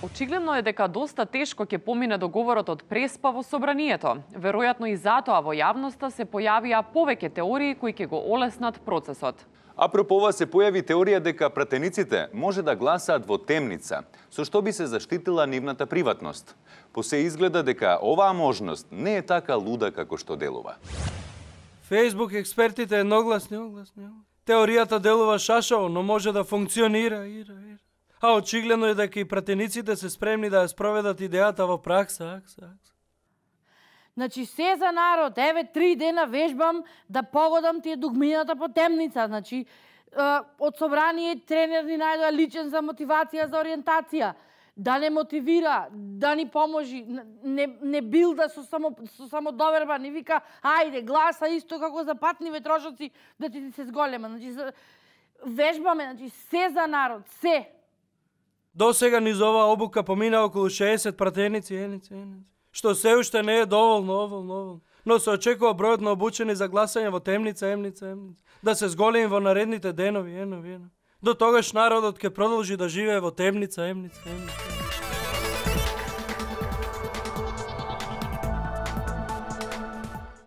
Очигледно е дека доста тешко ќе помине договорот од Преспа во собранието. Веројатно и затоа во јавноста се појавија повеќе теории кои ќе го олеснат процесот. Апропо ова се појави теорија дека пратениците може да гласаат во темница, со што би се заштитила нивната приватност. По се изгледа дека оваа можност не е така луда како што делува. Facebook експертите едногласни. Теоријата делува шашаво, но може да функционира. А очигледно е дека и пратениците се спремни да ја спроведат идејата во пракса. Значи, се за народ. Еве, 3 дена вежбам да погодам тие дугмината по темница. Значи, од собрание тренер ни најдоа личен за мотивација, за ориентација. Да не мотивира, да ни поможи, не билда со самодоверба, ни вика, ајде, гласа исто како за патни ветрошоци, да ти се зголема. Значи, вежбаме, значи, се за народ, се. До сега низ оваа обука помина околу 60 пратеници, што се уште не е доволно. Но се очекува бројот на обучени за гласање во темница, да се зголеми во наредните денови. До тогаш народот ќе продолжи да живее во темница.